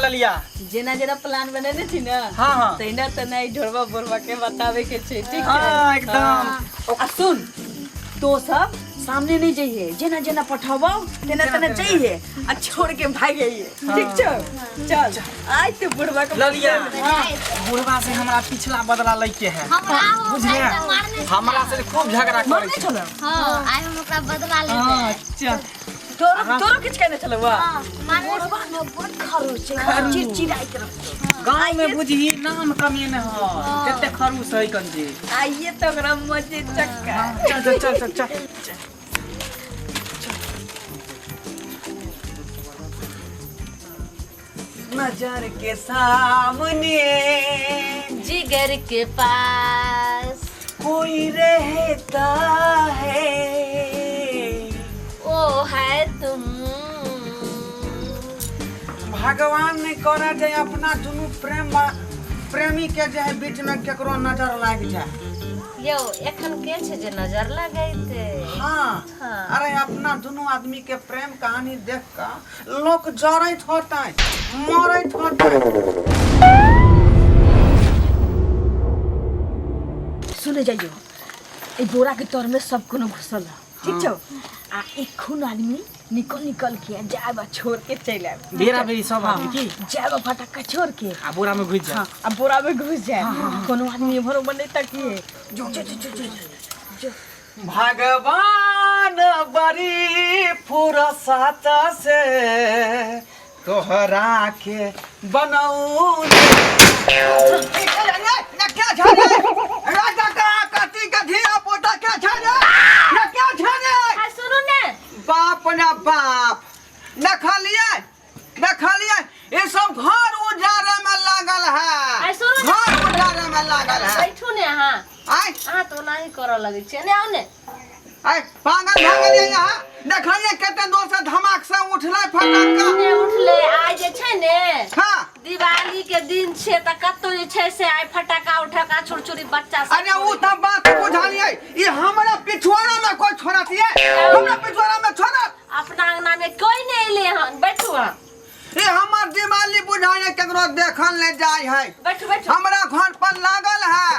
ललिया। जेना जेना प्लान बनेने छी ने, हाँ, हाँ। तहिना तेना ई ढोरबा बोरबा के बतावे के छै, ठीक छै? हाँ, एकदम। हाँ। आ सुन, तो सब सामने नहीं जइहे, जेना जेना पठबौ तेना तेना जइहे आ छोड़ के भाग जइहे, ठीक छौ? चल, आइ तो बुढ़वा के ललिया। हाँ। बुढ़वा से हमरा पिछला बदला लैके है। हमरा हो बुझलियै? भाई तऽ मारने छलै। हमरा से खूब झगड़ा करै मारने छै। छलौ? हाँ, आइ हम ओकरा बदला लेबै। हाँ, चल। तोरो तोरो किछु कहने छलौ? वा। हाँ, मारने। बुढ़वा ने बड़ खड़ूस छै, चिड़चिड़ाइत रहतौ। गाँव में बुझही नाम कमेने ह, कते खरूस है कंजी। आइए तो ओकरा मजे चक्का। चल चल चल चल चल। नजर के सामने जिगर के पास कोई रहता है, वो है तुम। भगवान नहीं करे जे अपना दुनू प्रेम प्रेमी के जे है बीच में केकरो नजर लागि जाए। यौ, एखन के छै जे नजर लगैते? हाँ। हाँ। अरे, अपना दुनू आदमी के प्रेम कहानी देख कऽ लोक जरैत होतै, मरैत होतै। सुने जाइयो, ई बोरा के तर में सब कोनो घुसल है, ठीक छौ? आ एखन आदमी निकल निकल के जाब आ छोड़ के चलि आयब। बेरा बेरी सब आदमी की जाब आ फटक्का छोड़ के आ बोरा में घुस जा। हाँ, आ बोरा में घुस जाए, कोनो आदमी एम्हर उम्हर नहीं तकिए। जो जो जो जो जो जो। भगवान बड़ी फुरसत से तोहरा के बनौले। आ सुनू ने। बाप ने बाप, देखलिए देखलिए, ये सब घर उजारे में लागल है। आ सुनू ने। घर उजारे में लागल है। बैठू ने अहाँ। आय। अहाँ तऽ ओनाही करऽ लगै छियै ने, आउ ने। आय, पागल भऽ गेलियै अहाँ? देखलियै कते जोर से धमाक से उठलै फटाका? ने उठलै। आइ जे छै ने, दिवाली के दिन छै, तऽ कतौ जे छै से आइ फटाका उठाका छुरछुरी बच्चा सब। अरे, उ तऽ बात बुझलियै, ई हमरा पिछुआरा में कोई छोड़तियै? हमरा पिछुआरा में छोड़त? अपना अंगना में कोई नहि एलै हन, बैठू अहाँ। ई हमर दिवाली बुझाइए, केकरो देखल नहि जाइ है। बैठू बैठू। हमरा घर पर लागल है,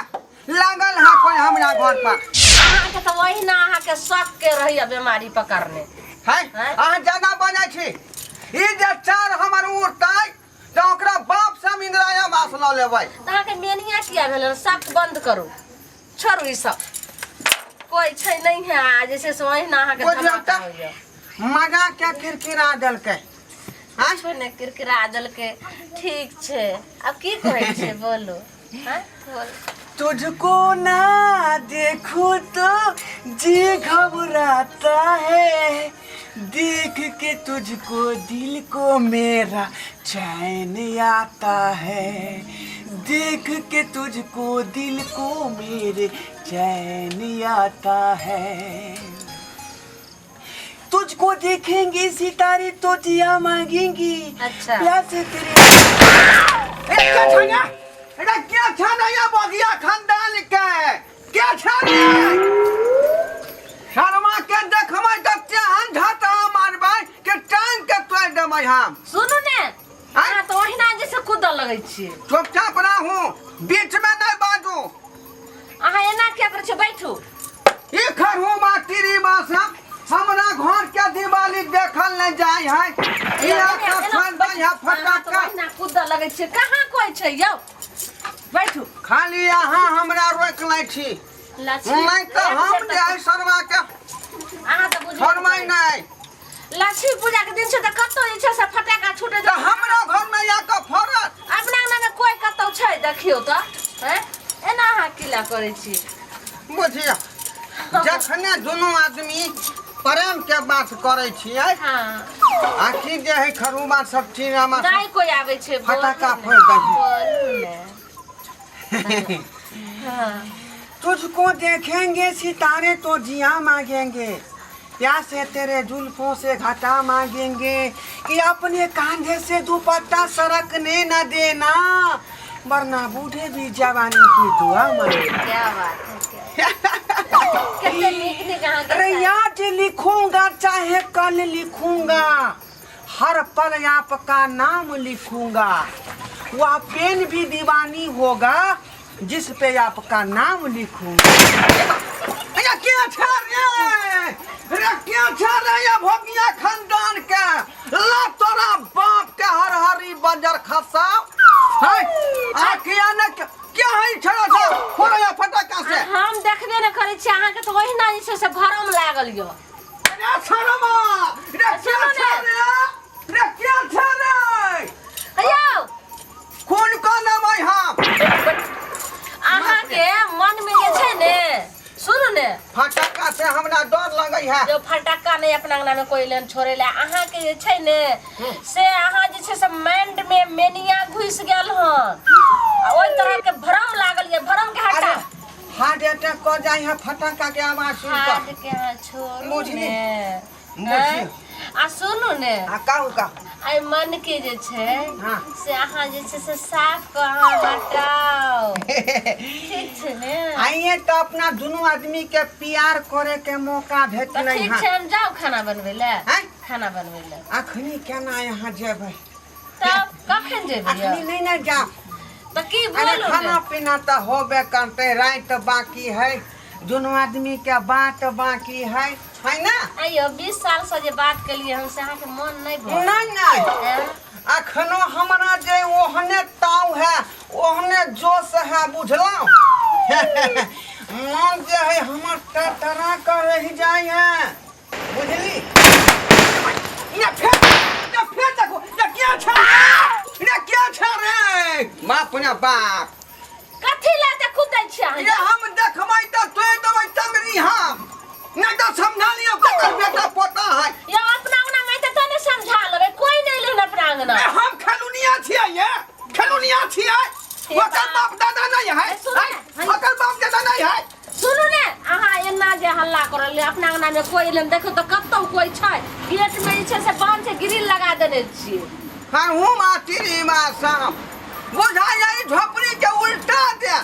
लागल है कोई हमरा घर पर। अहाँके तऽ ओहिना अहाँके शक के रहैया बीमारी पकड़ने। है। हैं? अहाँ ज्यादा बजै छी। ई जे चार हमर उड़तै तऽ ओकरा बाप से हम इंदिरा आवास लऽ लेबै। तऽ अहाँके मेनिया किया भेल हन? शक बंद करू, छोड़ू ई सब, कोई छै नहीं है। आ जे छै से ओहिना अहाँके बुझलहुँ धमाका तऽ? होइया। मजा के किरकिरा देलकै। आँय? किछो नहि किरकिरा देलकै, ठीक छै। आब की कहै छै, बोलू। हाँ, बोल। तुझको ना देखूं तो जी घबराता है, देख के तुझको दिल को मेरा चैन आता है, देख के तुझको दिल को मेरे चैन आता है। तुझको देखेंगे सितारे तो जिया मांगेंगी। प्यास तेरे। ए, क्या छाना? अरे क्या छाना या बगिया खानदान के क्या छाना? शर्मा के देखबै तऽ तेहन झटा मारबै के टांग के तोड़ि देबै हम। सुनू ने, अहाँ तऽ ओहिना जे से कूदऽ लगै छियै। चुपचाप रहू, बीच में नहीं बाजू। अहाँ एना किया करै छियै? बैठू। ई खरहुमा तिरीमा से हमरा घर के दिवाली देखल नहीं जाय है। ई आका छोड़ दै है अहाँ तऽ फटाका। ओहिना कूदऽ लगै छियै, कहाँ कोइ छै यौ? बैठू। खाली अहाँ हमरा रोक लै छी। लक्ष्मी नहीं तऽ हम जे है सरवा के अहाँ तऽ बुझबे छोड़बै नहीं। लक्ष्मी पूजा के दिन छै तऽ कतौ जे छै से फटाका छूटे। तऽ हमरा घर में आके फोड़त? अपना अंगना में कोई कतौ छै? देखियौ तऽ, हैं, एना अहाँ किला करै छी? बुझियौ, जखने दुनू आदमी प्रेम के बात करै छियै आ कि जे है खरुमा सब चीज नहि कोई आबै छै, बोलू फटाका ने, फोड़ि दही। बोलू ने। हाँ। तुझको देखेंगे सितारे तो जिया मांगेंगे, प्यासे तेरे जुल्फों से घटा मांगेंगे, कि अपने कांधे से दुपट्टा सरकने न देना, वरना बूढ़े भी जवानी की दुआ मांगेंगे। क्या बात है, क्या कते नीक नीक अहाँके। अरे, आज लिखूंगा चाहे कल लिखूंगा, हर पल आपका नाम लिखूंगा, वह पेन भी दीवानी होगा जिस पे आपका नाम लिखूंगा। अरे क्या छा रे, रे क्या छा रे ये भोगिया खानदान के, ला तोरा बाप के हर हरी बंजर खसा है आखिया ने क्या है छड़ा छा फोड़ा या फटाका से। हम देखबे न करै छी अहाँके तऽ ओहिना जे छै से भरम लागल यऽ। अरे छड़मा रे क्या छा रे, रे क्या छा रे? यौ खून को लेबै हम। अहाँके मन में जे छै ने, सुनू ने, फटाका से हमरा डर लगै है। जो फटाका नहीं अपना अंगना में कोई लेन छोड़े ला। अहाँके जे छै ने से अहाँ जे छै से माइंड में मेनिया घुसि गेल हन आ ओहि तरह के भ्रम लागल ये, भ्रम के हटा। अरे हार्ट अटैक कर जाइ है फटाका के आवाज सुन हार्ट कर। के अहाँ छोड़ू बुझली। ने। बुझली। आ सुनू ने, आ कहू कहू। एहि मन के जे छै हाँ। से अहाँ जे छै से साफ कऽ अहाँ हटाउ, ठीक छै ने? आइए तो अपना दुनू आदमी के प्यार करे के मौका तऽ भेटलै। ठीक हँ छै, हम जाउ खाना बनबै लए। आँय? खाना बनबै लए। अखनी केना यहाँ जेबै? तब कखन जेबै? अखनी नहीं ने जा। तऽ की अरे बोलू खाना ने? पीना तो होबे करते, रात बाकी है, दुनू आदमी के बात बाकी है, है ना? आइयो 20 साल से जे बात केलिए हम से अहाँके मन नहीं भरल? नहीं नहीं। आँय? अखनो हमरा जे ओहने ताव है, ओहने जोश है, बुझलहुँ? मन जे है हमर टटरा कर रह जाय है, बुझली? ने फेर, ने फेर देखो, ने क्या छा रे, ने क्या छा रे, बाप ने बाप। कथी लए देखू दै छियै अहाँ? ये हम देखबै तऽ तोड़ देबै टंगरी हम, नहीं तो समझा लियो ककर बेटा पोता है। यौ अपना अंगना में तऽ ने समझा लेबै, कोई नहीं लेन अपना अंगना। ए, हम खेलुनिया छियै, ये खेलुनिया छियै, ओकर बाप दादा नहीं है, ए, सुनू ने। ओकर बाप दादा नहीं है। सुनू ने, अहाँ एना जे हल्ला करल अपना अंगना में कोई एलन, देखो तऽ कतौ कोई छै, गेट में जे छै से बांध छै, ग्रिल लगा देने छियै। हाँ हूँ माटी मा साहब बुझा जाई झोपड़ी के उल्टा दे।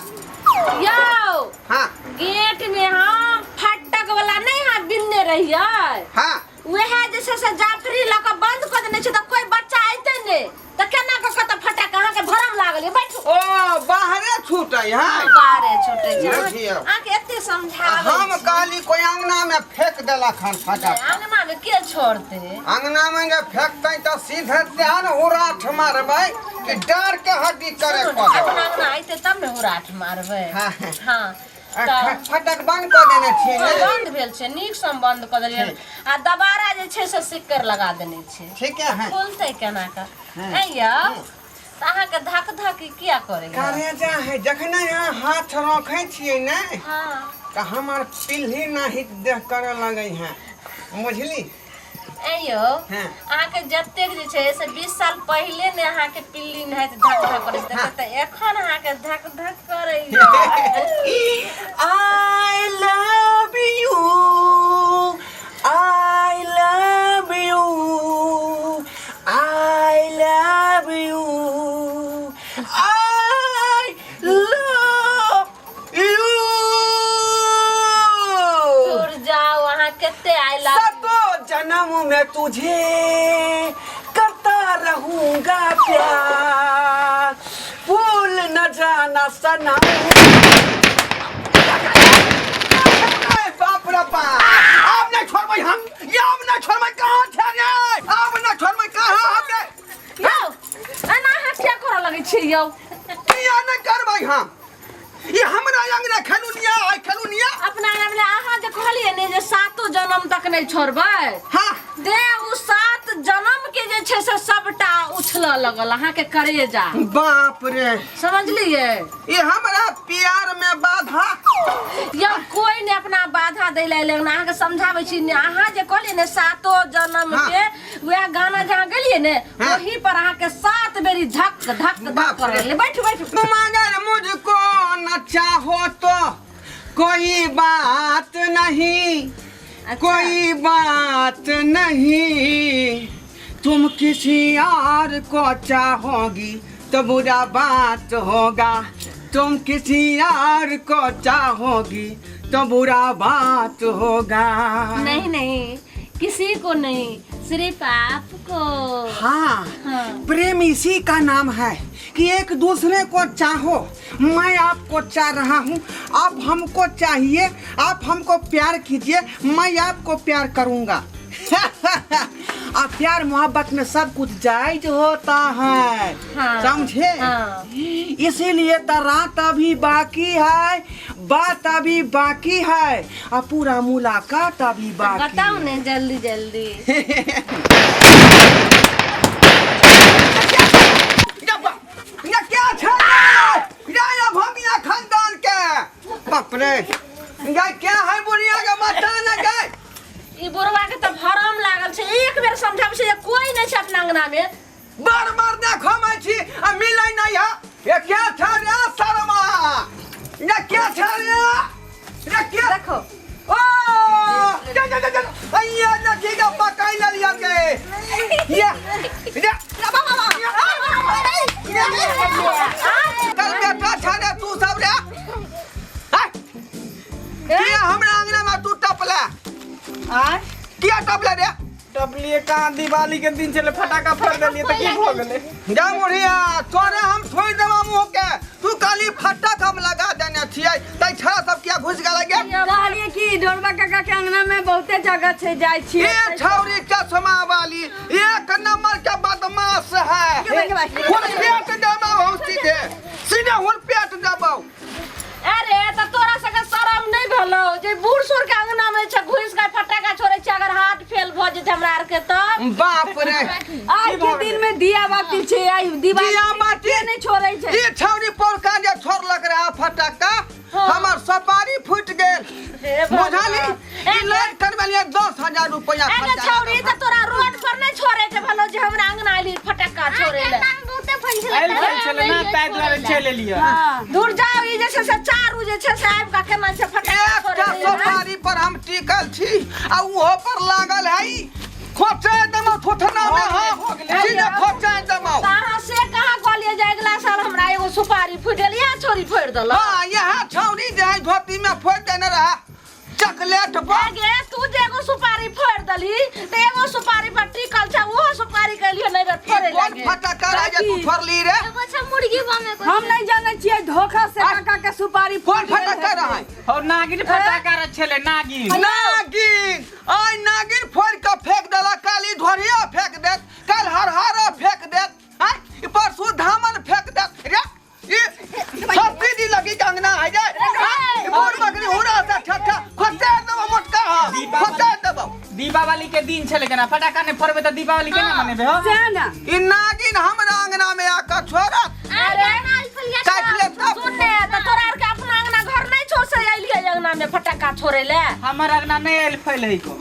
यौ हाँ गेट में हम फटक वाला नहीं हाँ बिनने रहियै। हाँ वएह जे छै से जाफरी लऽ कऽ बंद कऽ देने छै, तऽ कोई बच्चा अयतै ने तऽ केना कऽ कतऽ फटक? अहाँके भरम लागल यऽ, बैठू। ओ बाहरे छूटै है? बाहरे छूटै छै। बुझियौ। अहाँके एते समझाबै हम छी। कहली कोई अंगना में फेंक देलक हन फटक। अंगना में के छोड़तै? अंगना में जे फेंकतै तऽ सीधे तेहन उराठ मारबै कि डर के हड्डी करे सुनू ने, कऽ देबै। अपना अंगना अयतै तब ने हुराठ मारबै। हाँ। हाँ आ तऽ फटक बंद कऽ देने छियै ने? बंद भेल छै, नीक सँ बंद कऽ देलियै आ दोबारा जे छै से सिक्कर लगा देने छै। ठीके है। खुलतै केना कऽ? ऐं यौ, तऽ अहाँके धक धक किया करै? करेजा है, जखने यहाँ हाथ रखै छियै ने हाँ तऽ हमर पिल्ही नाहित देह करऽ लगै है, बुझली? ऐं यौ, हाँ। अहाँके जतेक जे छै से 20 साल पहिले ने अहाँके पिल्ली नहाइत धक धक करै छै, हाँ। तऽ एखन अहाँके धक धक करै? I love you, I love you, I love you, I love you। दूर जाउ, अहाँ कते I love. सातों जन्म में तुझे करता रहूंगा प्यार, भूल न जाना सनम। बाप रे बाप, आब नहीं छोड़बै हम, ये आब नहीं छोड़बै। कहाँ छै रे? आब नहीं छोड़बै। कहाँ हमने यौ एना अहाँ किया करऽ लगै छियै यौ? किया नहीं करबै हम? ये हमरा अंगना खेलुनिया है, खेलुनिया। अपना अंगना अहाँ जे कहलियै ने जे सातो जन्म तक नहीं छोड़बै। हाँ दे उ 7 जन्म के जे छै से सबटा उछलऽ लगल अहाँके करेजा। बाप रे, समझलियै? ये हमरा प्यार में बाधा। यौ कोई ने अपना बाधा दै लए एलै, अहाँके समझाबै छी ने। अहाँ जे कहलियै ने सातो जन्म हाँ। के, वएह गाना जहाँ गेलियै ने हाँ। ओही पर अहाँके 7 बेरी धक धक धक बाप करऽ रे। लगलै। बैठू बैठू। तुम अगर मुझको न चाहो तो कोई बात नहीं। अच्छा। कोई बात नहीं, तुम किसी और को चाहोगी तो बुरा बात होगा, तुम किसी और को चाहोगी तो बुरा बात होगा। नहीं नहीं, किसी को नहीं, सिर्फ आपको। हाँ, हाँ। प्रेम इसी का नाम है कि एक दूसरे को चाहो। मैं आपको चाह रहा हूँ, आप हमको चाहिए, आप हमको प्यार कीजिए, मैं आपको प्यार करूँगा। और प्यार मोहब्बत में सब कुछ जायज होता है। हाँ। समझे? हाँ। इसीलिए तो रात अभी बाकी है, बात अभी बाकी है और पूरा मुलाकात अभी बाकी। बताओ ने जल्दी जल्दी। ये क्या छै ये ये भंगिया खानदान के बाप रे, ये क्या है बुढ़िया के बता न गए। ई बुढ़वा के तऽ भरम लागल छै, एक बेर समझाबै छै जे कोई नहि छै अपना अंगना में। बार बार देखो मैं छी आ मिलै नहीं है। ये क्या छै रे शर्मा, ये क्या छै रे, ये क्या देखो ओ जा जा जा जा अइया नथी के पकाई लेलिया के ये ये कल बेटा छै रे तू सब रे हैं? किया हमरा अंगना में तू टपला? आय? किया टपला रे? टपलिए कहाँ, दिवाली के दिन छलै, फटाका फोड़ देलिए तऽ की भऽ गेलै? जा मुढ़िया, तोरे हम छोड़ देबा मुँह के। तू काली फटक हम लगा देने छियै तै छड़ा सब किया घुस गेलै गे? कहलिए कि ढोरबा काका के अंगना में बहुते जगह छै, जाइ छियै। ये छौरी चश्मा वाली एक नंबर के बदमाश है। हुन पेट देबौ हम सीधे सीधे, हुन पेट देबौ। अरे तऽ तोरा सबके शरम नहि भेलौ जे बूढ़ सूढ़ के अंगना में छै घुसि के फटाका छोड़ै छै, अगर हार्ट फेल भऽ जेतै हमरा आर के तऽ? बाप रे। आइ के दिन में दिया बाती छै, आइ दिवाली दिया बाती के नहि छोड़ै छै। ई छौरी पौरका जे छोड़लक रहे फटाका, हमर सपारी फूटि गेल। हे भगवान। बुझली? ई लाइन करबेलियै 10,000 रुपया अरे खर्चा। छौरी, तऽ तोरा रोड पर नहि छोड़े के भेलौ जे हमरा अंगना एली फटाका छोड़े ले? आयल भेल छलै ना, ताहि दुआरे चलि एलियै। दूर जाओ, ई जे छै से चारू जे छै से आबि कऽ केना छै फटाका एकटा छोड़े ले? सोपारी पर हम टिकल छी आ ओहो पर लागल है। खोचे देमौ थोथना में हम सीधे खोचे देमौ। तऽ अहाँ से कहाँ कहलियै जे अगिला साल हमरा एगो सुपारी फूटि गेल, इएह छौरी फोड़ि देलक? हाँ, यहाँ छौरी जे है धोती में फोड़ देने रहा चॉकलेट पर। गे तू जे एगो सुपारी फोड़ि देलही तऽ एगो सुपारी पर टिकल छै, ओहो सुपारी के लियो नहि फोड़े कोन लागे। फटका रहे जे तू फोड़ली रे? एगो छै मुर्गी बम एगो। हम नहीं जानै छियै, धोखा से काका के सुपारी कोन फूटि गेल फटका हेतै। रहे? और नागिन फटाका रह छलै, नागिन। नागिन आइ नागिन फोड़ के फेंक देलक, काली ढोरिया फेंक देत, काल्हि हरहरा फेंक देत, आँय, ई परसू धामन फेंक देत रे। ई सब्सिडी लगी के अंगना है जाय, आँय, ई बूढ़ बकरी हुरा से ठट्ठा खोचे देबो मोटका हम खोचे देबो। दीपावली के दिन छलै केना फटाका नहि फोड़बै तऽ दीपावली केना मनेबै हो? सएह ने। ई नागिन हमरा अंगना में आके छोड़त। अरे काटि लेत तब। सुन ने, तऽ तोरा आर के अपना अंगना घर नहि छौ से एलियै अंगना में फटाका छोड़े ले? हमर अंगना नहि आयल फैल है को।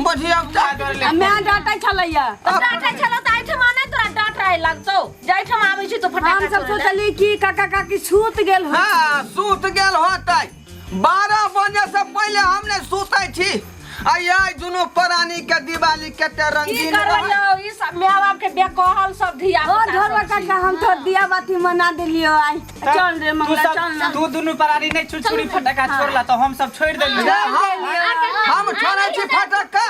बुझियौ तऽ। आ माय डांटै छलैया। तऽ डांटै छलौ तऽ एहिठमा नहि तोरा डांटै लगतौ, जाहिठमा आबै छी तो फटाका हम सब छोड़े ले। सोचली कि काका काकी सुत गेल हो। हाँ, सुत गेल होतै। 12 बजे से पहिले हम नहि सुतै छी। आइ दुनू प्राणी के दिवाली कते की रंगीन करबै रहै। यौ, ई सब माय बाप के बेकहल सब धिया ओ पुता ढोरबा सब छी। काका, हम तो दिया बाती मना देलियो आइ। चल रे तू मंगला, सब चल ना। तू दुनू प्राणी नहि छुछुरी फटाका छोड़ला तऽ हम सब छोड़ि देलियै। रे, हम छोड़ै छी फटक्का।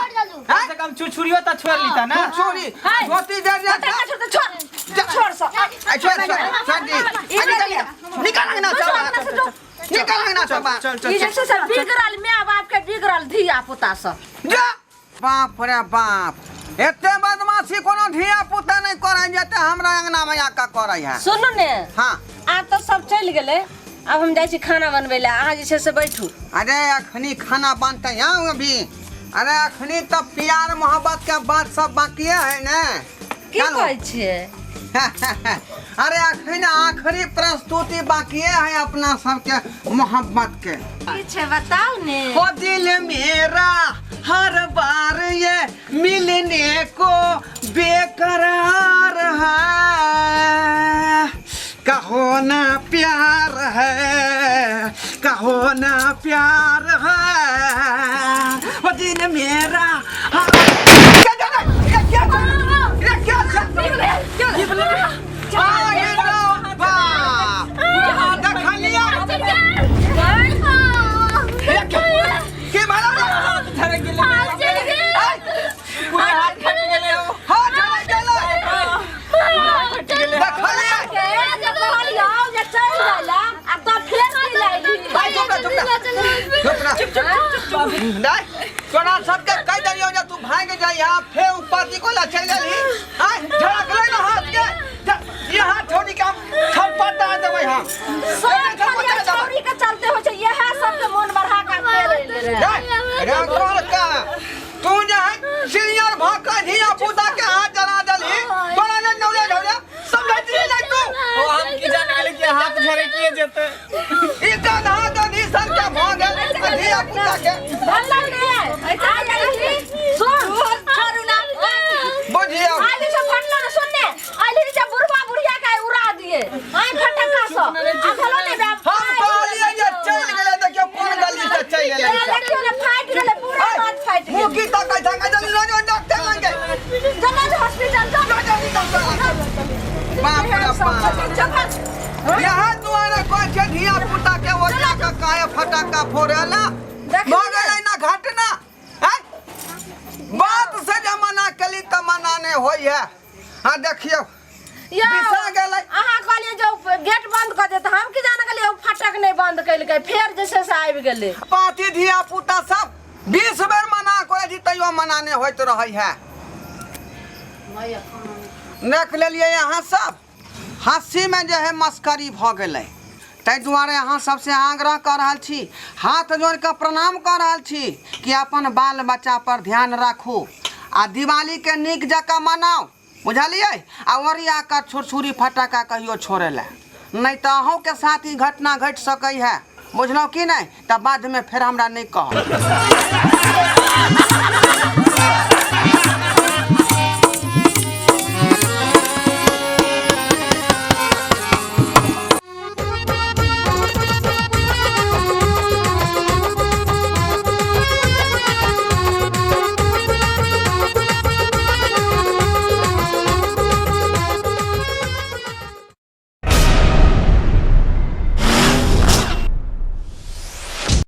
कम से कम छुछुरियो तऽ छोड़ लीता ना। चोरी धोती दे दे। फटाका छोड़ दे, छोड़ छोड़ सब। आ, छोड़ छोड़ छोड़ दी। आ, निकल निकल निकल अंगना से बाहर, निकल अंगना से बाहर। चल चल ई चल। जे छै से बिगड़ल माय बाप के बिगड़ल धिया पुता सब। जा। बाप रे बाप, एते बदमाशी कोनो धिया पुता नहि करै जेते हमरा अंगना में आके करै है। सुनू ने। हाँ। आब तऽ सब चलि गेलै, आब हम जाइ छी खाना बनबै लए, अहाँ जे छै से बैठू। अरे अखनी खाना बनते यहाँ अभी? अरे अखनी तो प्यार मोहब्बत के बात सब बाकी है ने। की चलो। कहै छियै? अरे अखन आखिरी प्रस्तुति बाकी है अपना सबके मोहब्बत के। की छै बताउ ने। ओ दिल मेरा हर बार ये मिलने को बेकरार है, कहो ना प्यार है, कहो ना प्यार है। ओ दिल मेरा हर... क्या क्या क्या क्या क्या क्या आ, ये लो, बाप। देखलियै? ये के भला रे? यहाँ फेर उपाधि को ला चल गेली। आय झड़कलै ना हाथ के, यहाँ छोड़ी के हम छरपटा देबै हम। सब खाली छौरी के चलते होइ छै, इएह सबके मोन बढ़ा के फेर एलै रहे। रे तोर का तू जे है सीनियर भ के धिया पुता के हाथ जरा देलही, तोरा ने नौले ढौले समझती नहीं तू। ओ हम की जाने गेलै कि हाथ झरकिए जेतै। ई गधा गधी सन के भ गेल धिया पुता के। भल्ला ने आइ गेलही, सुन छोड़ू ना। बुझियौ आइ जे छै फटलो ने, सुन ने, आइ जे छै बुढ़वा बुढ़िया के आइ उड़ा दिए आइ फटक्का सँ। आ भेलो ने बे। हम कहलियै जे चलि गेलै, देखियौ कोन गली से चलि गेलै। देखियौ ने, फाटि गेलै पूरा हाथ फाटि गेलै। मुँह की तकै छै? कहै छै नो डॉक्टर लग गेल। चलो जे हॉस्पिटल चल। डॉक्टर लग। बाप रे बाप, यहाँ दुआरे कोई छै धिया पुता के ओरिया के काहे फटाका फोड़ेला? भऽ गेलै ना घटना। हैं? बात से जे मना केली तऽ मना नहि होइ है। हाँ देखियौ यौ, बिसा गेलै। अहाँ कहलियै जे ओ गेट बंद कऽ दे, तऽ हम की जाने गेलियै ओ फटक नहि बंद केलकै, फेर जे छै से आबि गेलै। पाती धिया पुता सब 20 बेर मना करै छी तैयो मना नहि होइत रहै है। देख लेलियै अहाँ सब हँसीमे जे है मस्करी भऽ गेलै। ताहि दुआरे अहाँ सबसे आग्रह कऽ रहल छी, हाथ जोड़ि कऽ प्रणाम कऽ रहल छी कि अपन बाल बच्चा पर ध्यान राखू आ दिवालीके नीक जकाँ मनाउ, बुझलियै? आ ओरिया कऽ छुरछुरी फटाका कहियो छोड़ै लए नहि तऽ अहूँके साथ ई घटना घटि सकै है, बुझलहुँ कि नहि? तऽ बादमे फेर हमरा नहि कहब।